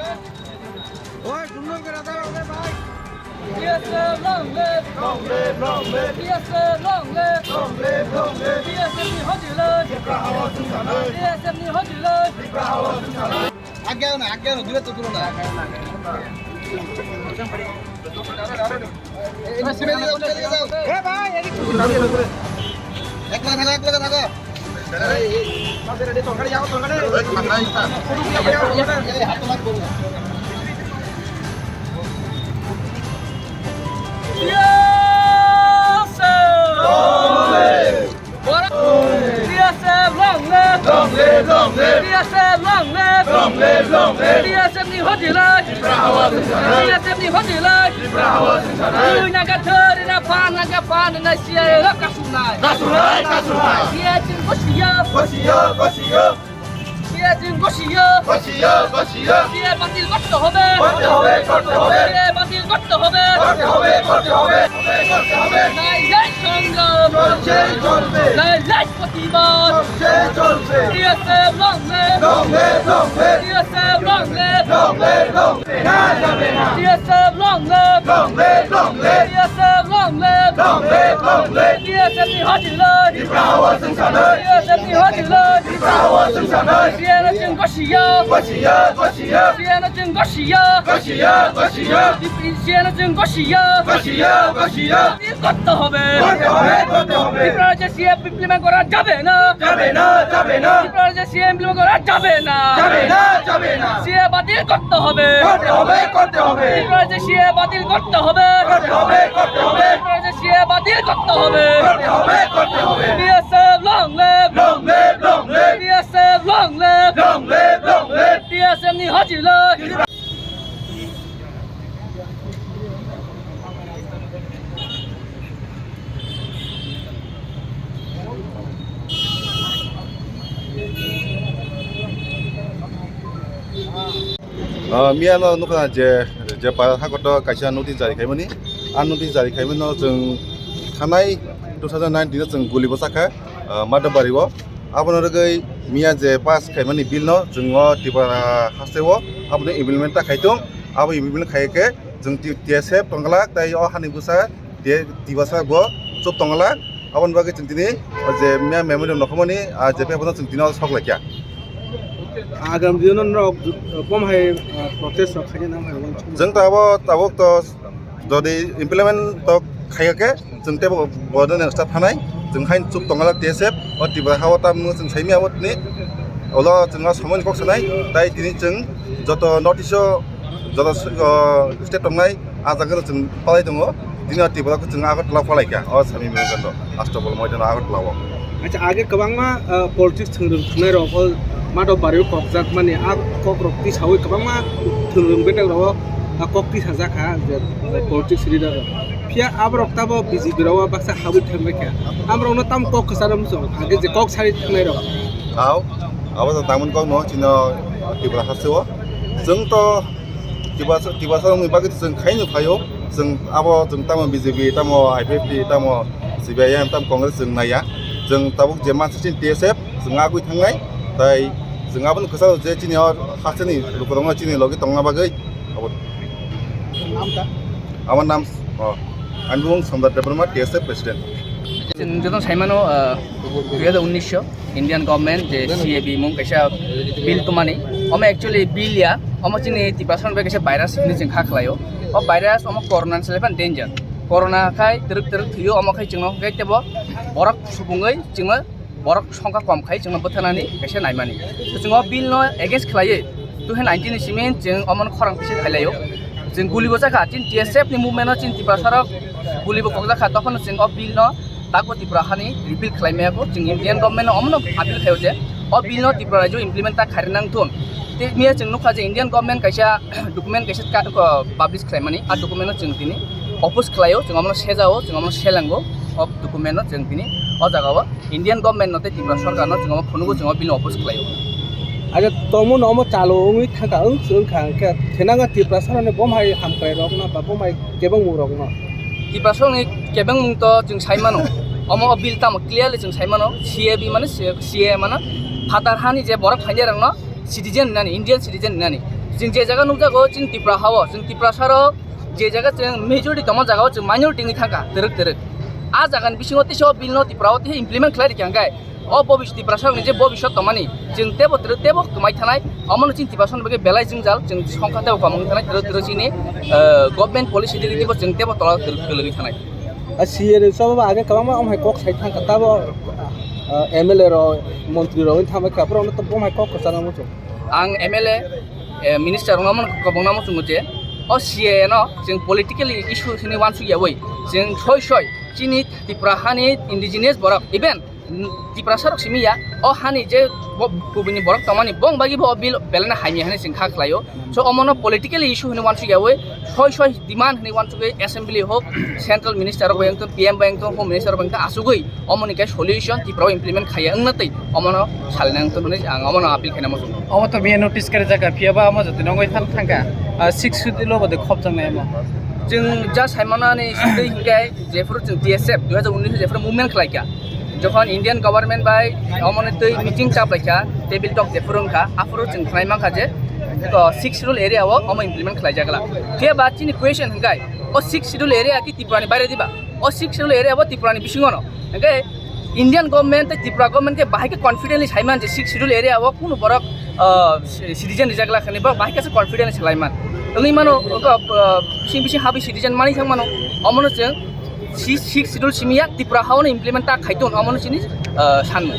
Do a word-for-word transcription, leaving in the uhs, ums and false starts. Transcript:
Oi, sundor kore daro re bhai. T S F long live! Long live, long live! T S F long live! Long live, long live! T S F ni hojilai! Tipra hawa sungsanai! T S F ni hojilai! Tipra hawa sungsanai! Agya na, agya na, dure to duro na. Ek lage thago, ek lage thago. Yes, sir. T S F long live! Long live, long live! T S F long live! Long live, long live! T S F ni hojilai! Tipra hawa sungsanai! T S F ni hojilai! Tipra hawa sungsanai! Twi naga thori na phan naga phan na siya rok kasunai! Kasunai, kasunai! Siya ching kosiyo! Kosiyo, kosiyo! Siya ching kosiyo! Kosiyo, kosiyo! Siya batil korte hobe! Korte hobe, korte hobe! Siya batil korte hobe! Korte hobe, korte hobe! Korte hobe! Nai jai songram! Chol, chol, chol! Nai jai প্রতিবাদ। চলছে, চলছে। T S F long live। Long live, long live। T S F long live। Long live, long live। না যাবে না। T S F long live। Long live, long live। T S F long live। Long live, long live। T S F ni hojilai। Tipra hawa sungsanai। T S F ni hojilai। Tipra hawa sungsanai। Siya no ching kosiya. Kosiya, kosiya. Siya no ching kosiya. Kosiya, kosiya। Siya no ching kosiya। Kosiya, kosiya। করতে হবে। করতে হবে, করতে হবে। ত্রিপুরা রাজ্যে CAA implement করা যাবে না। যাবে না, যাবে না। ত্রিপুরা রাজ্যে সিএএ implement করা যাবে না। যাবে না, যাবে না। সিএএ বাতিল করতে হবে। করতে হবে, করতে হবে। ত্রিপুরা রাজ্যে সিএএ বাতিল করতে হবে। করতে হবে, করতে হবে। ত্রিপুরা রাজ্যে সিএএ বাতিল করতে হবে। করতে হবে, করতে হবে। T S F long live। Long live, long live। T S F long live। Long live, long live। T S F ni hojilai. Ah, miya no nukha je, je para hakoto kaisa notice jari khaimani. A notice jari khaimano chwng thanai two thousand nineteen o chwng guli bwchakha, ah, Madhabari o. Abono rwgwi miya je pass khaimani bill no chwng o Tripura haste o abono implement ta khaitung. Abo implement khaikhe chwng T-, T S F tongglak tei o hani bwsa T-, Tiprasa bo chuk tongglak. Aboni bagwi chwng tini o je miya memorial nokhormani, ah, je paper no chwng tini o sok laikha. Agam dino norok, uh, bom hai, uh, protest rok khaina nang hai uansukma. Chwng tabuk, tabuk to jodi implement to khaiya khe, chwng teibo bo, bo next step thanai, chwng hain chuk tongla T S F, o Tripura ha o tam chwng saimya o tini, olo chwng o somoni kok sanai, tai tini chwng joto notice o, joto, o, state tongnai, a jaga chwng palai tongo, tini o Tripura chwng Agartala palai kha, o sami mengkando, Astobol moidano Agartala o. Acha, age kwbangma, uh, politics thwngrwng thwngnairok o Madhabari o kokjakmani, a kokrok tisaui kwbangma thwngrwng betekrok o, uh, kok tisajak kha je, uh, politics leader rok. Phiya aborok tamo B J P rok o baksa habwi thangbai kha. Amrokno tamo kok kwcharo muchung, age je kok sari thwngnairok. Au, abo to tangmani kokno chino Tripura haste o. Chwng to Tiprasa, Tiprasa rokni bagwi chwng khaino phaio, chwng abo chwng tamo B J P, tamo I P F T, tamo C P I M, tamo Congress chwng naiya, chwng tabuk je mansa chini T S F chwng agwi thangnai, tai chwng aboni kwcharo je chini o hasteni lukurokno chini logi tongna bagwi abo. Naam kya? Amar naam, oh, ani bung Samrat Debbarma, T S F president. Chwng joto saimano, ah, dui hajar unnish o. Indian government je C A B mung kaisa bill tumani, omo actually bill ya, omo chini Tiprasa bai kaisa virus hinwi chwng kha khlaio. O virus omo corona ni selai phano danger. Corona khai twrwk twrwk thwio, omo khai chwngno khai tebo borok subungwi chwngno borok songkha kom khai chwngno bwtharnani kaisa naimani. Chwng o bill no against khlaiwi two thousand nineteen ni simi chwng omo khorang kisa khailaio. Chwng guli bo chakha, chini T S F ni movement no chini Tiprasa rok guli bo kokjakha, tokhono chwng o bill no Takbo Tripura hani repeal khlai maya kho, chwng Indian government no omono appeal khaio je o bill no Tripura rajyo implement ta khairwi nang thun. Tei miya chwng nukha je Indian government kaisa document kaisa ka-, ko publish khlai mani, a document no chwng tini oppose khlaio, chwng omono sejao, chwng omono selango, o document no chwng tini o jaga o Indian government no tei Tripura sorkar no chwng omo phunugo, chwng o bill no oppose khlaio. Aja tomo no omo chalo wngwi thangkha, wng, wngkha, hwnkhe thinango Tripura sara ni bom hai hamkrai rok no ba bom hai kebengmung rok no. Tiprasongni kebengmung to chwng sai mano. Omo o bill tamo clearly chwng sai mano. C A B mane C A, C A mane phatar hani je borok phainai rokno citizen hinani, Indian citizen hinani. Chwng je jaga nukjago, chini Tripura hao, chwng Tiprasa rok je jaga chwng majority tongma jaga o chwng minority wngwi thangkha, twrwk twrwk. A jaga ni bisingo teisa o bill no Tripura o teisa implement khlai rikha hwnkhe, o bobis-, Tiprasa rok ni je bobisot tongmani, chwng tebo twrwk tebo kwmai thanai, omo no chini Tiprasa ni bagwi belai jwngjal, chwng songkha tebo kwmwng thanai, twrwk twrwk chini, eh, government policy digi tebo chwng tebo tola twrwk twrwk thanai. A C A ni sabo ba age kwbangma omo hai kok sai thangkha, tabo, ah, M L A rok, montri rok wng thangbai kha, borok no to omo hai kok kwchangma muchung. Ang M L A, eh, minister rokno omo kwbangma muchungo je o C A A no chwng political issue hinwi uansuk yawi, chwng soi soi chini Tripura hani indigenous borok, even Tiprasa rok simi ya, o hani je bo-, kubuni borok tongmani bong bagi bo o bill belai no hamya hinwi chwng kha khlaio. So omo no political issue hinwi uansuk yawi, soi soi demand hinwi uansugwi assembly hok, central minister rok bai wngtong, P M bai wngtong, home minister rok bai wngtong, asugwi omo ni khe solution Tripura o implement khaiya wngna twi omo no salna wngtong hinwi ang omo no appeal khaina muchungo. Omo to miya notice kari jaga, phiya ba omo joto nongoi thang thangka, ah, six schedule o bode khopjaknai omo. Chwng ja saimano ani sitwi hinkhe jephuru chwng T S F dui hazar unnish jephuru movement khlaikha, jokhon Indian government bai omo ni twi meeting chaplaikha, table talk jephuru wngkha, aphuru chwng khnai mankha je, o, six schedule area o omo implement khlaijagla. Phiya ba chini question hinkhe, o six schedule area ki Tripura ni baire diba? O six schedule area bo Tripura ni bisingo no. Hinkhe Indian government tei Tripura government khe bahai khe confidently saiman je six schedule area o kunu borok, ah, citizen rijak lakha ni, borok bahai khe confidently salaiman. Wngwi mano, wngkha, ah, bising bising habwi citizen mani thang mano. Omono chwng si-, six schedule simi ya Tripura hao no implement ta khai ton, omono chini, ah, sanmung.